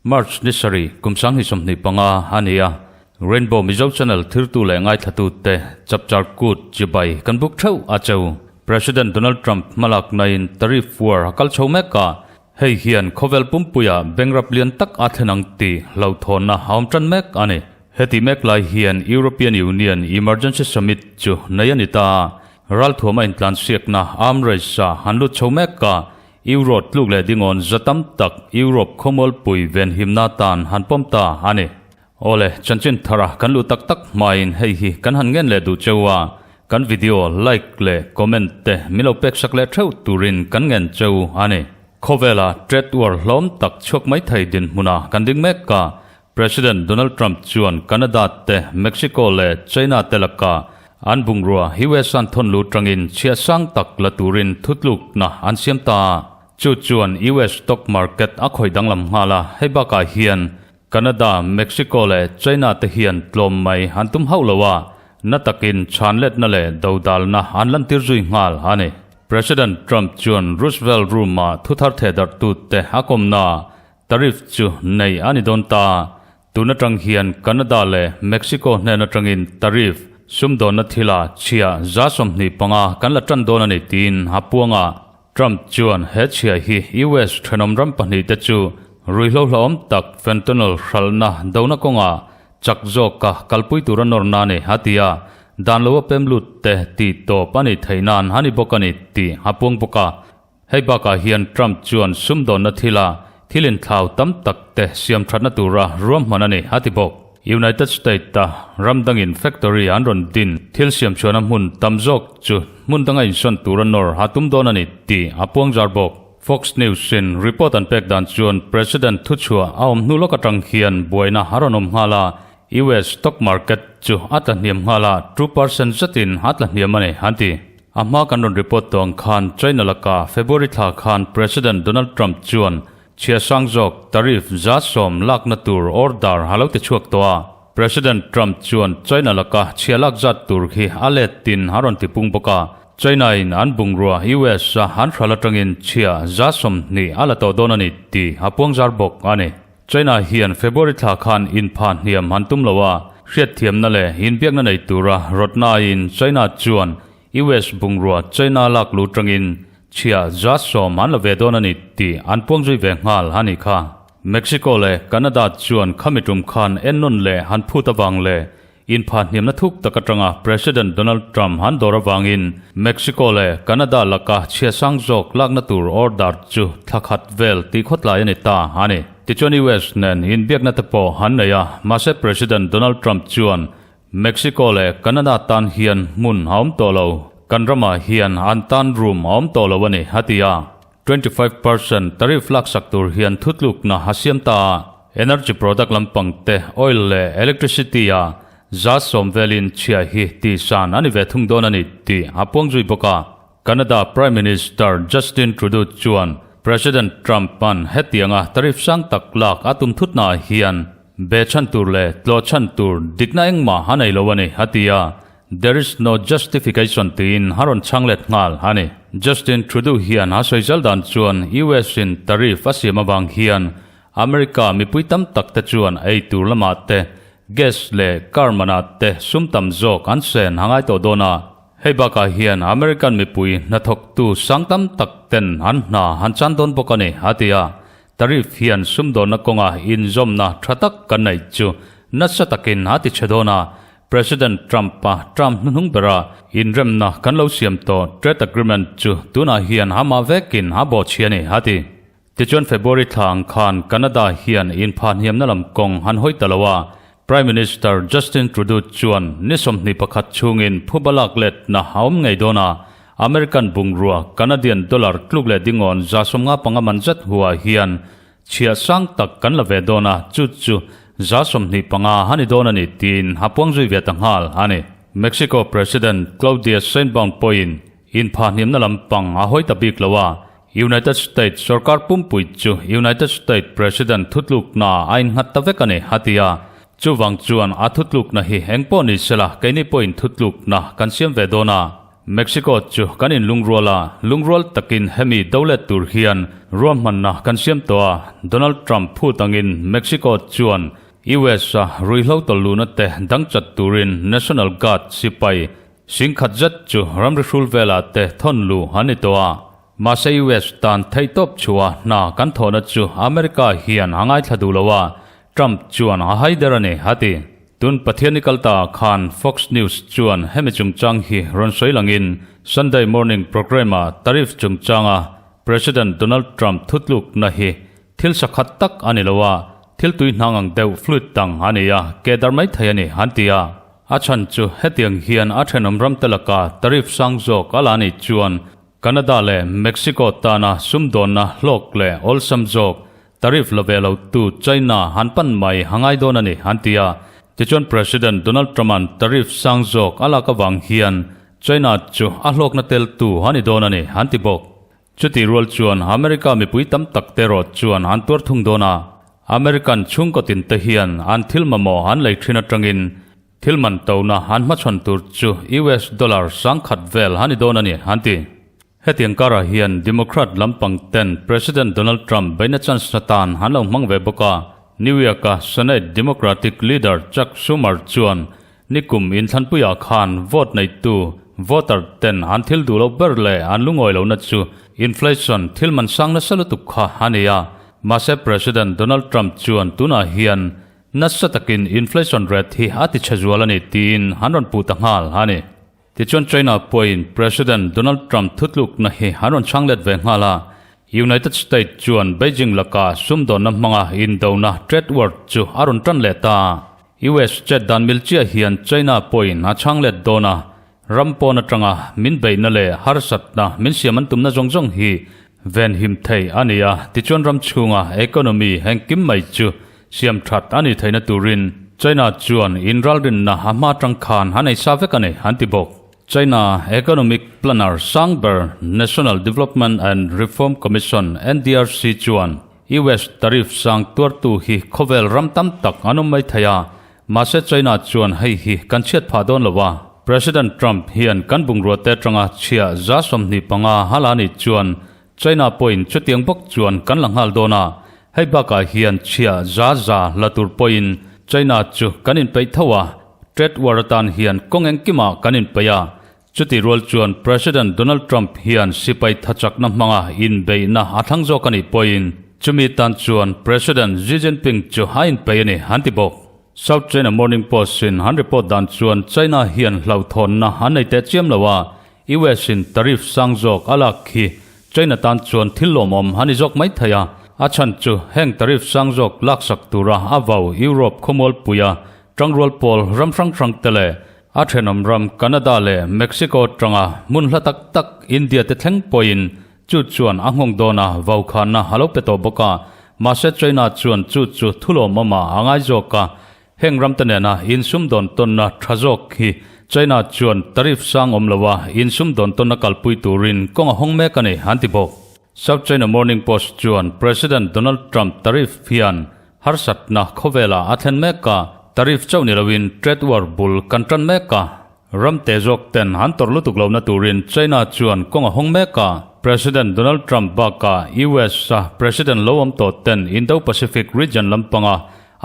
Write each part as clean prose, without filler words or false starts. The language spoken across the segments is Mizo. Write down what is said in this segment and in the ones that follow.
March ni sarih kum sanghnih 25 a ni a, Rainbow Mizo Channel thirtu leh ngaithlatute Chapchar Kut chibai kan buk theuh a cheu. President Donald Trump hmalaknain tariff war a kal chho mek a, hei hian khawvel pumpuia bank rap lian tak a thlen ang tih hlauhthawnna a awm tan mek a ni. Heti mek lai hian European Union Emergency Summit chu nei a ni ta a, ralthuama intlansiakna arm race-a han lut chho mek a, Euro tluk leh dingawn za tam tak Europe khawmualpui venhimna tan han pawm ta a ni. Awle, chanchin thara kan luh tak tak hmain hei hi kan han ngen leh duh cheu a, kan video like leh comment te min lo pek sak leh theuh turin kan ngen cheu a ni. Khawvela trade war hlawm tak chhuak mai thei dinhmuna kan ding mek a, President Donald Trump chuan Canada te, Mexico leh China te laka an bungrua US an thawn lut tangin chhiah sang tak la turin thutlukna an siam ta a. Chu chuan US stock market a khawih danglam nghal a, hei bakah hian Canada, Mexico leh China te hian tlawm mai an tum hauh lo a, na takin chhanletna leh dodalna an lantir zui nghal a ni. President Trump chuan Roosevelt Room-ah thuthar thehdarhtute a kawmna Tariff chu nei a ni dawn ta. Tun atang hian Canada leh Mexico hnen atangin tariff sumdawnna thila chhia 25 kan la tan dawn a ni tiin a puang a. Trump chuan he chhia hi US thenawm ram pahnih te chu ruihhlo hlauhawm tak fentanyl hralhna dona kawngah chak zawka kalpui tura nawrna a ni a ti a. Dan lo a pem lut te tih tawp a nih theih nan a ni bawk a ni tih a puang bawk a. Hei bakah hian Trump chuan sumdawnna thila thil inthlau tam tak te siam thatna tura ruahman a ni, a ti bawk. United State-a ram dangin factory an rawn din thil siam chhuahna hmun tam zawk chu hmun danga insawn tura nawr a tum dawn a ni tih a puang zar bawk. Fox News-in report an pek dan chuan President thuchhuah a awm hnu lawk atang hian buaina a rawn awm nghal a, US stock market chu a tla hniam nghal a, 2% zetin a tla hniam a ni, an ti. A hma kan rawn report tawh ang khan China laka February thla khan President Donald Trump chuan chhia sang zawk tariff 10% lakna tur order a lo ti chhuak tawh a. President Trump chuan China laka chhia lak zat tur hi a let tin a rawn ti pung bawk a. China in an bungrua US a an hral atangin chhia 20% a la tawh dawn a ni tih a puang zar bawk a ni. China hian February thla khan inpha hniam han tum lo a, hriatthiamna leh inbiakna nei tura rawtnain China chuan US bungrua China lak lu tangin chhia 10% an la ve dawn a ni tih an puang zui ve nghal a nih kha. Mexico leh Canada chuan khami tum khan ennawn leh han phut avang leh Inpha hniamna thuk tak atanga President Donald Trump han dawr avangin Mexico leh Canada laka chhia sang zawk lakna tur order chu thla khat vel tih khawtlai a ni ta a ni. Tichuan US nen inbiakna te pawh han nei a, mahse President Donald Trump chuan Mexico leh Canada tan hian hmun a awm tawh lo, kan ramah hian an tan room a awm tawh lo a ni, a ti a. 25% tariff laksak tur hian thutlukna a siam ta a, energy product lampang te oil leh electricity a 10% velin chhia hi tihsan a ni ve thung dawn a ni tih a puang zui bawk a. Canada Prime Minister Justin Trudeau chuan President Trump-a'n hetianga tariff sang tak lak a tum thutnaah hian be chhan tur leh tlawh chhan tur dikna engmah a nei lo a ni, a ti a. There is no justification tiin a rawn chhang let nghal a ni. Justin Trudeau hian a sawi zal dan chuan US in tariff a siam avang hian America mipui tam tak te chuan ei tur lamah te, gas leh car manah te sum tam zawk an sen a ngai tawh dawn a. Hei bakah hian American mipui hnathawktu sang tam tak ten an hna an chan dawn bawk a ni, a ti a. Tariff hian sumdawnna kawnga inzawmna tha tak kan neih chu nasa takin a ti chhe dawn a, President Trump-a term hnuhnung bera inremna kan lo siam tawh trade agreement chu tunah hian amah vekin a bawhchhi a ni, a ti. Tichuan February thla ang khan Canada hian inphahhniamna lam kawng han hawi ta lo a, Prime Minister Justin Trudeau chuan ni 21 chhungin phuba lak letna a awm ngei dawn a, American bungrua Canadian dollar tluk leh dingawn 55 man zet huah hian chhiah sang tak kan la ve dawn a, chu chu 25 a ni dawn a ni tiin a puang zui ve ta nghal a ni. Mexico President Claudia Sheinbaum pawhin inphahhniamna lampang a hawi ta bik lo a, United States sorkar pumpui chu United States President thutlukna a innghat ta vek a ni, a ti a. Chuvang chuan a thutlukna hi eng pawh ni sela keini pawhin thutlukna kan siam ve dawn a. Mexico chu kan inlungrual a, lungrual takin hemi do let tur hian ruahmanna kan siam tawh a, Donald Trump phut angin Mexico chuan US-a ruihhlo tawlhluhna te dang chat turin National Guard sipai singkhat zet chu ramri hrul velah te thawn luh an ni tawh a. Mahse US tan theihtawp chhuah hna kan thawhna chu America hian a ngaithla duh lo a, Trump chuan a hai der a ni, a ti. Tun Pathianni kal ta khan Fox News chuan hemi chungchang hi rawn sawi langin Sunday Morning Programme-a tariff chungchanga President Donald Trump thutlukna hi thil sakhat tak a ni lo a, thil tui hnang ang deuh fluid tang a ni a, keh dar mai thei a ni, an ti a. A chhan chu hetiang hian a thenawm ramte laka tariff sang zawk a la nih chuan Canada leh Mexico tana sumdawnna hlawk leh awlsam zawk tariff la ve lo tu China han pan mai a ngai dawn a ni, an ti a. Tichuan President Donald Trump-a'n tariff sang zawk a lak avang hian China chu a hlawkna tel tu a ni dawn a ni, an ti bawk. Chutih rual chuan America mipui tam tak te erawh chuan an tuar thung dawn a. American chhungkaw tin te hian an thil mamawh an lei thin atangin Thil man tona an hmachhawn tur chu US dollar 10,000 vel a ni dawn a ni, an ti. Hetiang karah hian Democrat lampang ten President Donald Trump beihna chance na tan an lo hmang ve bawk a. New York-a Senate Democratic leader Chuck Schumer chuan nikum inthlanpuiah khan vote neitu voter ten an thil duh loh ber leh an lungawi lohna chu inflation thil man sang nasa lutuk kha a ni a. Mahse President Donald Trump chuan tunah hian Nasa takin inflation rate hi a ti chhe zual a ni tiin an rawn puh ta nghal a ni. Tichuan China pawhin President Donald Trump thutlukna hi an rawn chhang let ve nghal a. United States chuan Beijing laka sumdawnna hmanga indona trade war chu a rawn tan leh ta. US chet dan mil chiah hian China pawhin a chhang let dawn a, ram pawn atanga min beihna leh harsatna min siam an tumna zawng zawng hi venhim thei a ni a, tichuan ram chhunga economy engkim mai chu Siam that a nih theihna turin China chuan inralrinna a hma atang khan an ei sa vek a ni, an ti bawk. China Economic Planner sang ber National Development and Reform Commission, NDRC, chuan US tariff sang tuartu hi khawvel ram tam tak an awm mai thei a, mahse China chuan hei hi kan chhiat phah dawn lo a. President Trump hian kan bungrua te atanga chhiah 25 a la nih chuan China pawhin chutiang bawk chuan kan la nghal dawn a, hei bakah hian chhia za za la tur pawhin China chu kan inpeih tho a, trade war atan hian kawng engkimah kan inpeih a, chutih rual chuan President Donald Trump hian sipai thachakna hmanga inbeihna a thlang zawk a nih pawhin chumi tan chuan President Xi Jinping chu a inpeih a ni, an ti bawk. South China Morning Post-in an report dan chuan China hian hlauhthawnna an nei teh chiam lo a, US in tariff sang zawk a lak khi China tan chuan thil lawmawm a ni zawk mai thei a, a chhan chu heng tariff sang zawk laksak tura a vau Europe khawmualpuia tangrual pawl ram hrang hrang te leh a thenawm ram Canada leh Mexico tanga hmun hla tak tak India te thleng pawhin chu chuan a nghawng dawn a vau khanna a lo pe tawh bawk a, mahse China chuan chu chu thu lawmawmah a ngai zawk a. Heng ramte nena insumdawn tawnna tha zawk hi China chuan tariff sang awm loa insumdawn tawnna kalpui turin kawng a hawng mek a ni, an ti bawk. South China Morning Post chuan President Donald Trump tariff hian harsatna khawvelah a thlen mek a, tariff chauh ni loin trade war bul kan tan mek a, Ram te zawk ten an tawrh lutuk lohna turin China chuan kawng a hawng mek a, President Donald Trump bakah US a President lo awm tawh ten Indo-Pacific region lampanga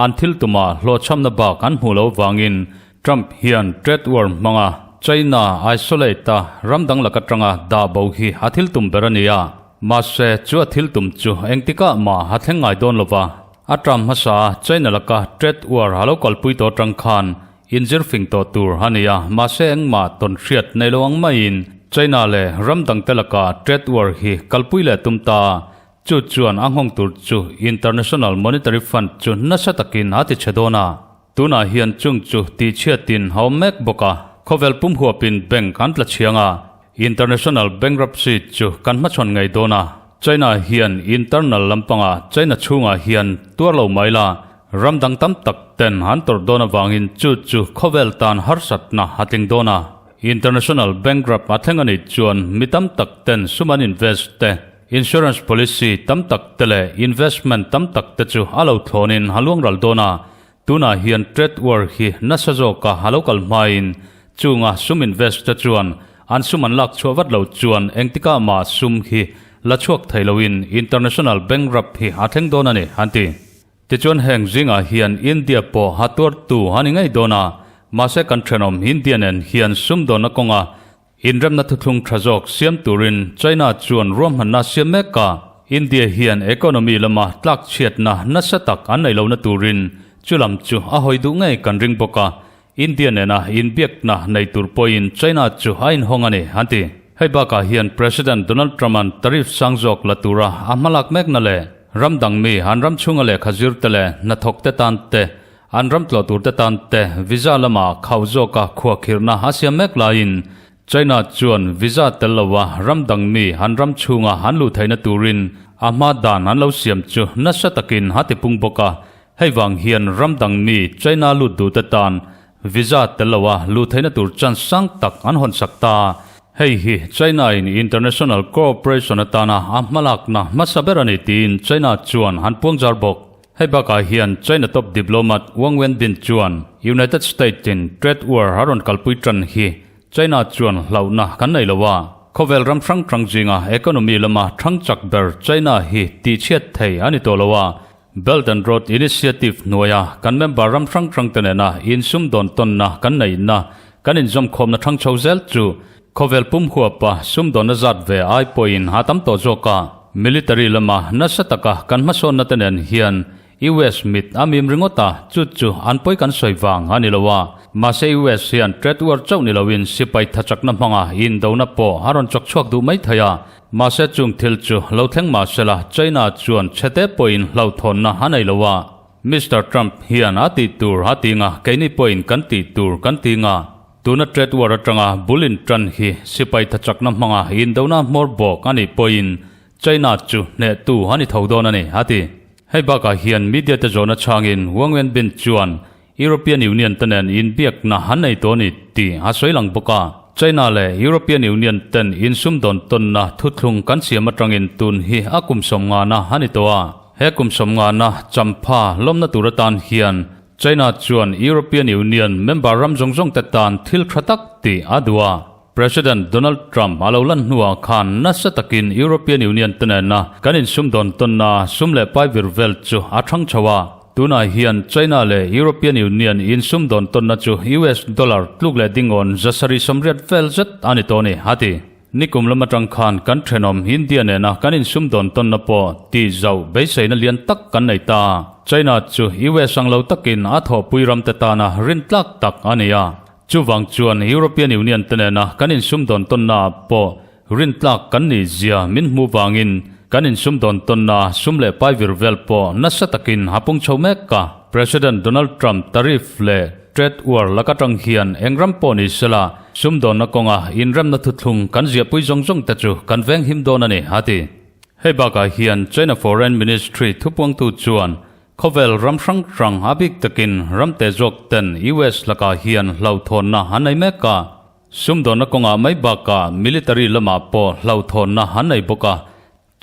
an thil tuma hlawhchhamna bak an hmuh loh vangin Trump hian trade war hmanga China isolate a ram dang lak atanga dah bo hi a thil tum ber a ni a, mahse chu a thil tum chu engtikah mah a thleng ngai dawn lova. A term hmasa a China laka trade war a lo kalpui tawh atang khan Inzir fing tawh tur a ni a, mahse engmah tawn hriat nei lo ang maiin China leh ram dangte lakah trade war hi kalpui leh tum ta a, chu chuan a nghawng tur chu International Monetary Fund chu nasa takin a ti chhe dawn a. Tunah hian chung chu tihchhiatin a awm mek bawk a, khawvel pum huapin bank an tla chhiang a, International bankruptcy chu kan hmachhawn ngei dawn a, China hian internal lampangah China chhungah hian tuar lo mai la, Ram dang tam tak ten an tawrh dawn avangin chu chu khawvel tan harsatna a tling dawn a. International bankrupt a thleng a nih chuan mi tam tak ten sum an invest te, insurance policy tam tak te leh investment tam tak te chu a lo thlawnin a luang ral dawn a. Tunah hian trade war hi nasa zawka a lo kal hmain chunga sum invest te chuan an sum an lak chhuah vat lo chuan engtikah mah sum hi la chhuak thei loin international bankrupt hi a thleng dawn a ni, an ti. Tichuan heng zingah hian India pawh a tuartu a ni ngei dawn a, mahse kan thenawm India nen hian sumdawnna kawnga Inremna thuthlung tha zawk siam turin China chuan ruahmanna siam mek a, India hian economy lama tlakchhiatna nasa tak an neih lohna turin chu lam chu a hawi duh ngei kan ring bawk a, India nena inbiakna nei tur pawhin China chu a inhawng a ni, an ti. Hei bakah hian President Donald Trump-a'n tariff sang zawk la tura a hmalak mekna leh ram dang mi an ram chhunga lehkha zirte leh hnathawkte tan te An ram tlawh turte tan te visa lamah khauh zawka khuahkhirhna a siam mek laiin China chuan visa tel lova ram dang mi an ram chhunga an luh theihna turin a hma dan an lo siam chu nasa takin a tipung bawk a. Hei vang hian ram dang mi China lut duhte tan visa tel lova luh theihna tur chance sang tak an hawnsak ta. Hei hi China-in international cooperation atana a hmalakna hmasa ber a ni tiin China chuan an puangzar bawk. Hei bakah hian China top diplomat Wang Wenbin chuan United States-in trade war a rawn kalpui tan hi China chuan hlauhna kan nei lo a, khawvel ram hrang hrang zinga economy lama thang chak ber China hi tihchhiat thei a ni tawh lo a, Belt and Road Initiative hnuaia kan member ram hrang hrang te nena insumdawn tawnna kan neihna kan inzawmkhawmna thang chho zel chu Khawvel pum huapa sumdawnna zat ve ai pawhin a tam tawh zawk a, military lama nasa taka kan hmasawnna te nen hian US mit a mim ringawt a, chu chu an pawi kan sawi vang a ni lo a. Mahse US hian trade war chauh ni loin sipai thachakna hmanga indona pawh a rawn chawk chhuak duh mai thei a, mahse chung thil chu lo thleng mah sela China chuan chhete pawhin hlauhthawnna a nei lo a. Mister Trump hian a tih tur a ti nga, keini pawhin kan tih tur kan ti nga. Tuna trade war atanga bul in tan hi sipai thachakna hmanga indona hmawr bawk a nih pawhin China chu hnehtu a ni tho dawn a ni, a ti. Hei bakah hian media te zawhna chhangin Wang Wenbin chuan European Union te nen inbiakna an nei tawh a ni tih a sawi lang bawk a. China leh European Union ten insumdawn tawnna thuthlung kan siam atangin tun hi a kum sawmngana a ni tawh a. He kum sawmngana champha lawmna tur atan hian China chuan European Union member ram zawng zawng te tan thil tha tak tih a duh a. President Donald Trump a lo lan hnuah khan nasa takin European Union te nena kan insumdawn tawnna sum leh pai vir vel chu a thang chho a. Tunah hian China leh European Union insumdawn tawnna chu US dollar tluk leh dingawn 780 vel zet a ni tawh a ni, a ti. Nikum lam atang khan kan thenawm India nena kan insumdawn tawnna pawh tih zauh beiseina lian tak kan nei ta. China chu US ang lo takin a thawhpui ramte tana rintlak tak a ni a. Chuvang chuan European Union te nena kan insumdawn tawnnaah pawh rintlak kan nih zia min hmuh vangin kan insumdawn tawnna sum leh pai vir vel pawh nasa takin a pung chho mek a. President Donald Trump tariff leh trade war lak atang hian eng ram pawh ni sela Sumdawnna kawnga inremna thuthlung kan ziahpui zawng zawng te chu kan veng him dawn a ni, a ti. Hei bakah hian China Foreign Ministry thupuangtu chuan khawvel ram hrang hrang a bik takin ram te zawk ten US lakah hian hlauhthawnna an nei mek a. Sumdawnna kawngah mai bakah military lamah pawh hlauhthawnna an nei bawk a.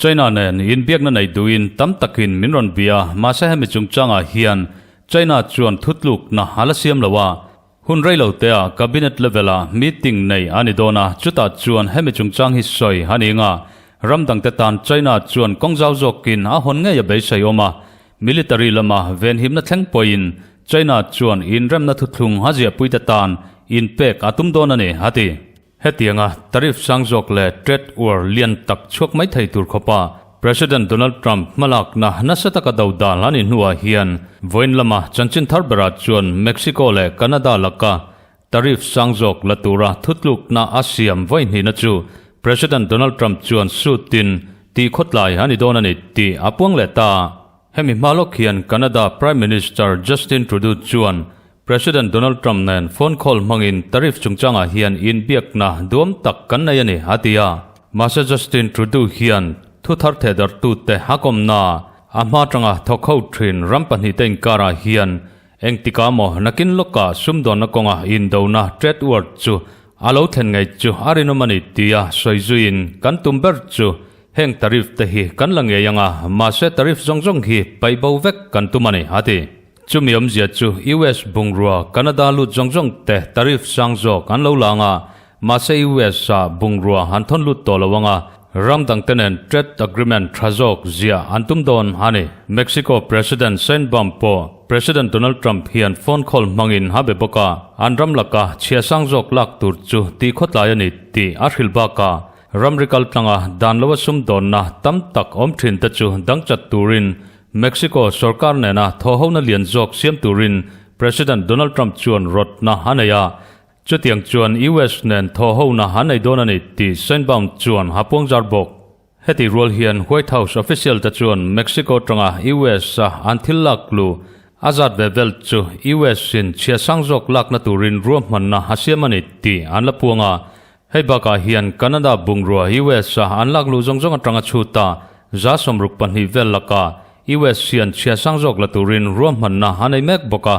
China nen inbiakna nei duhin tam takin min rawn bia, mahse hemi chungchangah hian China chuan thutlukna a la siam lo a. Hun rei lo tea Cabinet level-a meeting nei a ni dawn a, chutah chuan hemi chungchang hi sawi a ni nga. Ram dangte tan China chuan kawng zau zawkin a hawn ngei a beisei awm a. Military lama venhimna thleng pawhin China chuan inremna thuthlung a ziahpuite tan inpek a tum dawn a ni, a ti. Hetianga tariff sang zawk leh trade war lian tak chhuak mai thei tur khawpa President Donald Trump hmalakna nasa taka do dal a nih hnuah hian vawiin lama chanchin thar berah chuan Mexico leh Canada laka tariff sang zawk la tura thutlukna a siam vawi hnihna chu President Donald Trump chuan suitin tih khawtlai a ni dawn a ni tih a puang leh ta. Hemi hma lawk hian Canada Prime Minister Justin Trudeau chuan President Donald Trump nen phone call hmangin tariff chungchangah hian inbiakna duam tak kan nei a ni, a ti a. Mahse Justin Trudeau hian thu thar thehdarhtute a kawmna a hma atanga thawk ho thin ram pahnihte inkarah hian engtikah maw nakin lawkah sumdawnna kawnga indona trade war chu a lo thlen ngei chu a rinawm a ni tia sawi zuiin kan tum ber chu heng tariff te hi kan la ngei anga mahse tariff zawng zawng hi paih bo vek kan tum a ni, a ti. Chumi awmzia chu US bungrua Canada lut zawng zawng te tariff sang zawk an lo lang a, mahse US ah bungrua an thawn lut tawh lo anga ram dangte nen trade agreement tha zawk ziah an tum dawn a ni. Mexico President Sheinbaum pawh President Donald Trump hian phone call hmangin a be bawk a, an ram laka chhia sang zawk lak tur chu tih khawtlai a ni tih a hrilh bakah Ramri kaltlanga dan loa sumdawnna tam tak awm thin te chu dangchat turin Mexico sorkar nena thawhhona lian zawk siam turin President Donald Trump chuan rawtna a nei a. Chutiang chuan US nen thawhhona an nei dawn a ni tih Sheinbaum chuan a puangzar bawk. Heti rual hian White House official te chuan Mexico tanga US a an thil lak luh a zat ve vel chu US in chhia sang zawk lakna turin ruahmanna a siam a ni tih an la puang a. Hei bakah hian Canada bungrua US a an lak luh zawng zawng atanga chhut a, 62 vel laka US hian chhia sang zawk la turin ruahmanna a nei mek bawk a.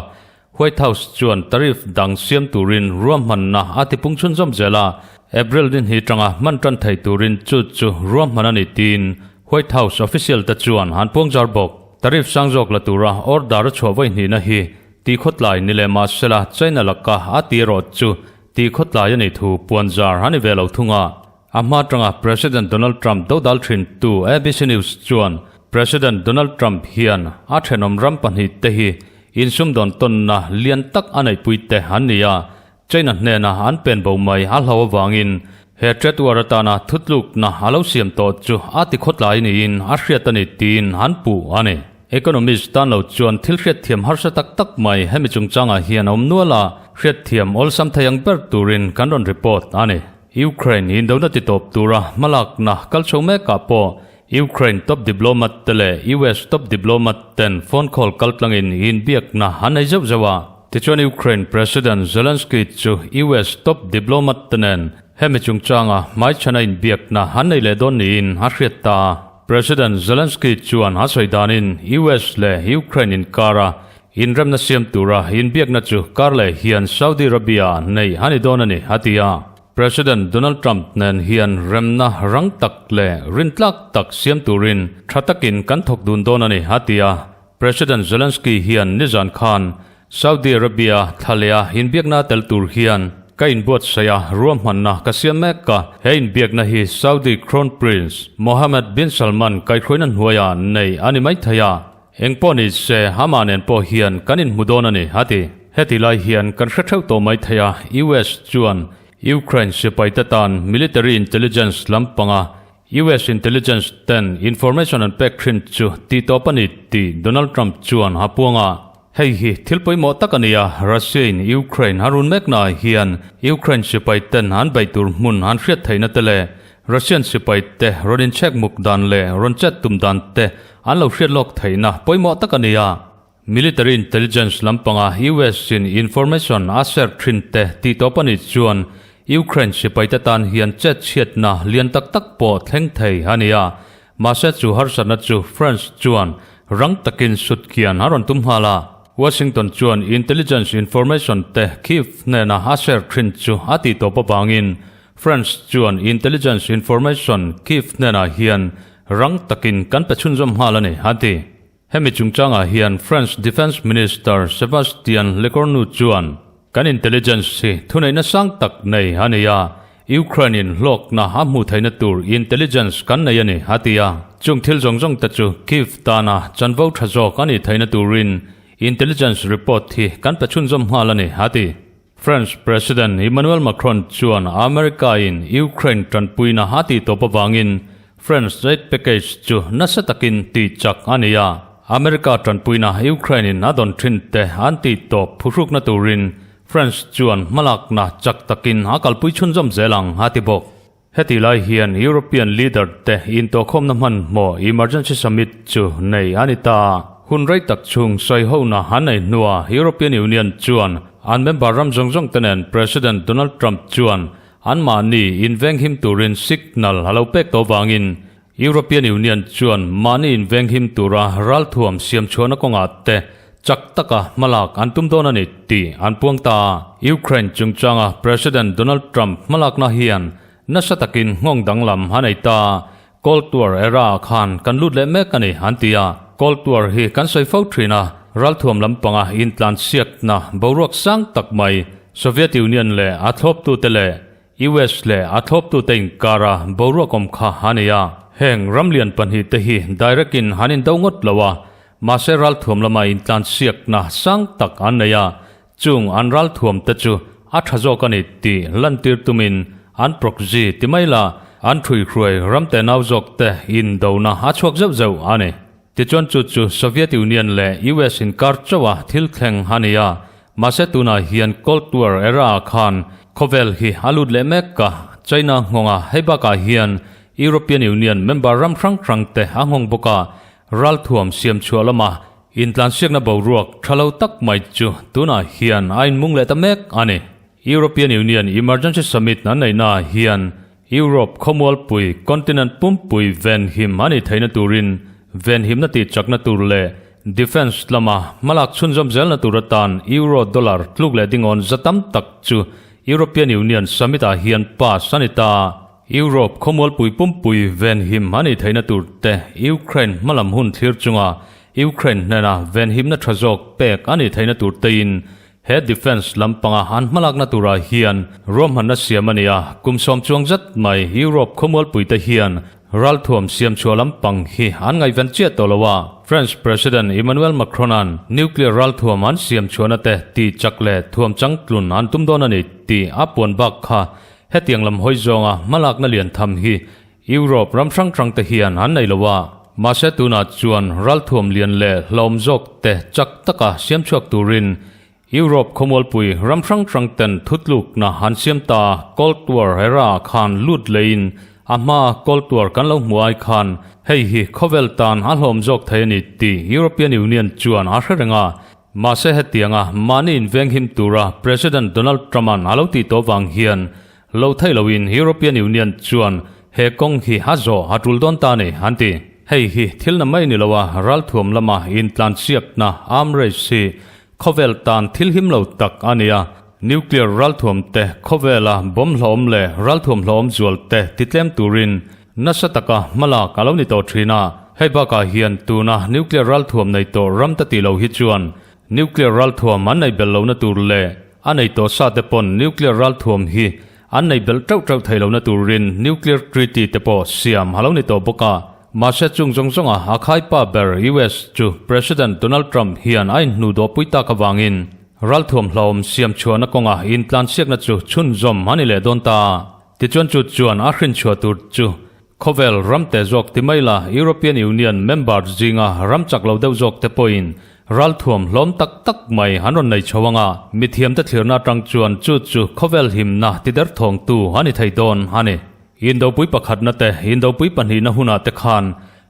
White House chuan tariff dang siam turin ruahmanna a tipung chhunzawm zel a, April ni hnih tanga hman tan thei turin chu chu ruahman a ni tiin White House official te chuan an puangzar bawk. Tariff sang zawk la tura order a chhuah vawi hnihna hi ti khawtlai ni leh mahsela China laka a ti erawh chu Tih khawtlai a nih thu puanzar a ni ve lo thung a. A hma atanga President Donald Trump dodal thintu ABC News chuan President Donald Trump hian a thenawm ram pahnihte hi insumdawn tawnna lian tak a neihpuite an ni a, China hnena an pen bo mai a hlau avangin he trade war atana thutlukna a lo siam tawh chu a ti khawtlai niin a hriat a ni tiin an puh a ni. Economist tan lo chuan thil hriatthiam harsa tak tak mai hemi chungchangah hian a awm nual a, hriatthiam awlsam thei ang ber turin kan rawn report a ni. Ukraine indona titawp tura hmalakna kal chho mekah pawh Ukraine top diplomat te leh US top diplomat ten phone call kaltlangin inbiakna an nei zeuh zeuh a. Tichuan Ukraine President Zelensky chu US top diplomat te nen hemi chungchanga hmaichhana inbiakna an nei leh dawn niin a hriat ta a. President Zelensky chuan a sawi danin US leh Ukraine inkara inremna siam tura inbiakna chu kar leh hian Saudi Arabia neih a ni dawn a ni, a ti a. President Donald Trump nen hian remna rang tak leh rintlak tak siam turin tha takin kan thawk dun dawn a ni, a ti a. President Zelensky hian nizan khan Saudi Arabia thla leh a inbiakna tel tur hian ka inbuatsaih a, ruahmanna ka siam mek a. He inbiakna hi Saudi Crown Prince Mohammed bin Salman kaihhruaina hnuaiah nei a ni maithei a, engpawh ni se amah nen pawh hian kan inhmu dawn a ni, a ti. Heti lai hian kan hre theuh tawh maithei a, US chuan Ukraine sipaite tan military intelligence lampanga US intelligence ten information an pek thin chu tih tawp a ni tih Donald Trump chuan a puang a. Hei hi thil pawimawh tak a ni a, Russia in Ukraine a run mekna ah hian Ukraine sipai ten an beih tur hmun an hriat theihna te leh Russian sipai te rawn inchhek muk dan leh rawn chet tum dan te an lo hriat lawk theihna pawimawh tak a ni a. Military intelligence lampanga US in information a share thin te tih tawp a nih chuan Ukraine sipaite tan hian chet chhiatna lian tak tak pawh thleng thei a ni a. Mahse chu harsatna chu France chuan rang takin sut kian a rawn tum nghal a. Washington chuan intelligence information te Kyiv hnena a share thin chu a tih tawp avangin France chuan intelligence information Kyiv hnenah hian rang takin kan pe chhunzawm nghal a ni, a ti. Hemi chungchangah hian France Defence Minister Sebastien Lecornu chuan, Kan intelligence hi thuneihna sang tak nei a ni a, Ukraine-in hlawkna a hmuh theihna tur intelligence kan nei a ni, a ti a. Chung thil zawng zawng te chu Kyiv tana chanvo tha zawk a nih theihna turin intelligence report hi kan pe chhunzawm nghal a ni, a ti. France President Emmanuel Macron chuan America-in Ukraine tanpuina a tih tawp avangin France aid package chu nasa takin tih chak a ni a. America tanpuina Ukraine-in a dawn thin te an tih tawp phuhrukna turin France chuan hmalakna chak takin a kalpui chhunzawm zel ang a ti bawk. Heti lai hian European leader te intawhkhawmna hmanhmawh emergency summit chu nei a ni ta. Hun rei tak chhung sawihona an nei hnuah European Union chuan an member ram zawng zawng te nen President Donald Trump chuan anmahni invenghim turin signal a lo pek tawh vangin European Union chuan mahni invenghim tura ralthuam siamchhuahna kawngah te chak taka hmalak an tum dawn a ni tih an puang ta. Ukraine chungchanga President Donald Trump hmalakna hian nasa takin nghawng danglam a nei ta. Cold War era ah khan kan lut leh mek a ni an ti a. Cold War hi kan sawi fo thin a. Ralthuam lampanga intlansiakna boruak sang tak mai Soviet Union leh a thlawptute leh US leh a thlawptute inkara boruak awm kha a ni a. Heng ramlian pahnihte hi direct in han indo ngawt lo a, mahse ralthuam lama intlansiakna sang tak an nei a, chung an ralthuamte chu a tha zawk a ni tih lantir tumin an proxy ti mai la, an ṭhuihruai ramte nau zawkte indona a chhuak zeuh zeuh a ni. Tichuan chu chu Soviet Union leh US inkar chauha thil thleng a ni a, mahse tunah hian Cold War era ah khan khawvel hi a lut leh mek a, China nghawnga hei bakah hian European Union member ram hrang hrang te a nghawng bawk a, ralthuam siam chhuah lama intlansiakna boruak tha lo tak mai chu tunah hian a inmung leh ta mek a ni. European Union Emergency Summit an neihnaah hian Europe khawmualpui, continent pumpui venhim a nih theihna turin venhimna tih chakna tur leh defence lama hmalak chhunzawm zelna tur atan Euro dollar tluk leh dingawn za tam tak chu European Union summit ah hian pass a ni ta. Europe khawmualpui pumpui venhim a nih theihna tur te Ukraine hmalam hun thlir chunga Ukraine hnena venhimna tha zawk pek a nih theihna tur tein He defence lampanga an hmalakna turah hian ruahmanna siam a ni a, kum sawm chuang zat mai Europe khawmualpuite hian ralthuam siam chhuah lampang hi an ngaihven chiah tawh lo a. French President Emmanuel Macron-a'n nuclear ralthuam an siam chhuahna te tih chak leh thuam changtlun an tum dawn a ni tih a puan bak kha hetiang lam hawi zawnga hmalakna lian tham hi Europe ram hrang hrang te hian an nei lo a, mahse tunah chuan ralthuam lian leh hlawm zawk te chak taka siam chhuak turin Europe khawmualpui ram hrang hrang ten thutlukna an siam ta. Cold War era ah khan lut leiin a hma Cold War kan lo hmu ai khan hei hi khawvel tan a hlawm zawk thei a ni tih European Union chuan a hre reng a, mahse hetianga mahni invenghim tura President Donald Trump-a'n a lo tih tawh vang hian Lo thei loin European Union chuan he kawng hi a zawh a tul dawn ta a ni, an ti. Hei hi thil na mai ni lo a, ralthuam lama intlansiakna, arm race, hi khawvel tan thil him lo tak a ni a. Nuclear ralthuam te khawvela bomb hlawm leh ralthuam hlawm zual te titlem turin nasa taka hmalak a lo ni tawh thin a. Hei bakah hian tuna nuclear ralthuam nei tawh ram ta tih lo hi chuan Nuclear ralthuam an nei belh lohna tur leh a nei tawh sa te pawn nuclear ralthuam hi an nei belh teuh teuh thei lohna turin nuclear treaty te pawh siam a lo ni tawh bawk a. Mahse chung zawng zawnga a khaipa ber US chu President Donald Trump hian a inhnuhdawhpui tak avangin ralthuam hlauhawm siam chhuahna kawnga intlansiakna chu chhunzawm a ni leh dawn ta. Tichuan chu chuan a hrinchhuah tur chu Khawvel ram te zawk ti mai la, European Union member zinga ram chak lo deuh zawk te pawhin ralthuam hlawm tak tak mai an rawn nei chho ang a, mithiamte thlirna atang chuan chu chu khawvel himna ti derthawngtu a ni thei dawn a ni. Indopui pakhatna te, indopui pahnihna hunah te khan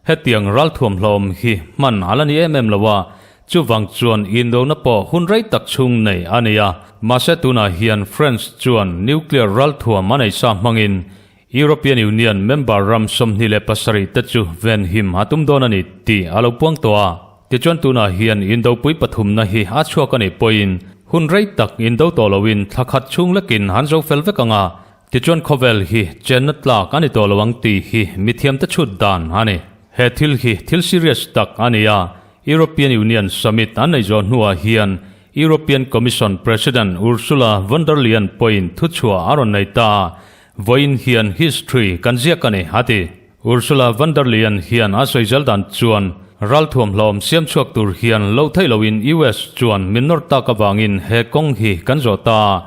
hetiang ralthuam hlawm hi hman a la ni em em lo a, chuvang chuan indona pawh hun rei tak chhung nei a ni a, mahse tunah hian France chuan nuclear ralthuam a nei sa hmangin European Union member ram 27 te chu venhim a tum dawn a ni tih a lo puang tawh a. Tichuan tunah hian indopui pathumna hi a chhuak a nih pawhin hun rei tak indo tawh loin thla khat chhung lekin an zo fel vek ang a, tichuan khawvel hi chenna tlak a ni tawh lo ang tih hi mithiamte chhut dan a ni. He thil hi thil serious tak a ni a, European Union summit an nei zawh hnuah hian European Commission President Ursula von der Leyen pawhin thuchhuah a rawn nei ta a, Vawiin hian history kan ziak a ni, a ti. Ursula von der Leyen hian a sawi zel dan chuan ralthuam hlawm siam chhuak tur hian loh theih loin US chuan min nawr tak avangin he kawng hi kan zawh ta a.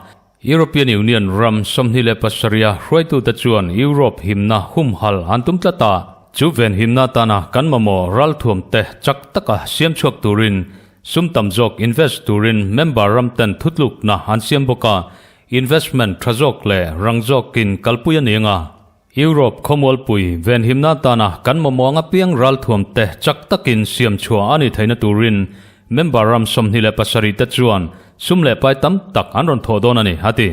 European Union ram 27 a hruaitute chuan Europe himna humhalh an tum tlat a, chu venhimna atana kan mamawh ralthuam te chak taka siam chhuak turin sum tam zawk invest turin member ram ten thutlukna an siam bawk a. Investment tha zawk leh rang zawkin kalpui a ni ang a, Europe khawmualpui venhimna atana kan mamawh anga piang ralthuam te chak takin siam chhuah a nih theihna turin member ram 27 te chuan sum leh pai tam tak an rawn thawh dawn a ni, a ti.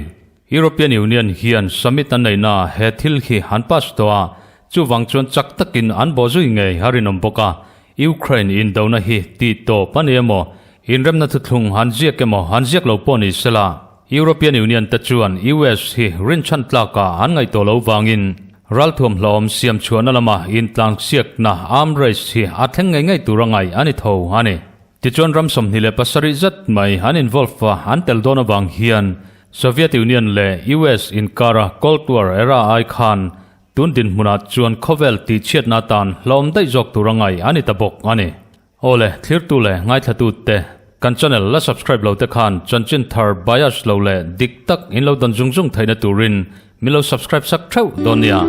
European Union hian summit an neihna he thil hi an pass tawh a, chuvang chuan chak takin an bawhzui ngei a rinawm bawk a, Ukraine indona hi tih tawp a ni emaw, inremna thuthlung an ziak emaw an ziak lo pawh ni sela, European Union te chuan US hi rinchhan tlakah an ngaihtuah lo vangin ralthuam hlawm siam chhuahna lama intlansiakna arm race hi a thleng ngei ngei tur a ngaih a ni tho a ni. Tichuan ram 27 zet mai an involve a, an tel dawn avang hian Soviet Union leh US inkara Cold War era ai khan tun dinhmunah chuan khawvel tihchhiatna atan hlawm daih zawk tur a ngaih a ni ta bawk a ni. Aw le, thlirtu leh ngaithlatute, kan channel la subscribe lo te khan chanchin thar bias lo leh dik tak in lo dawn zung zung theihna turin min lo subscribe sak theuh dawn nia.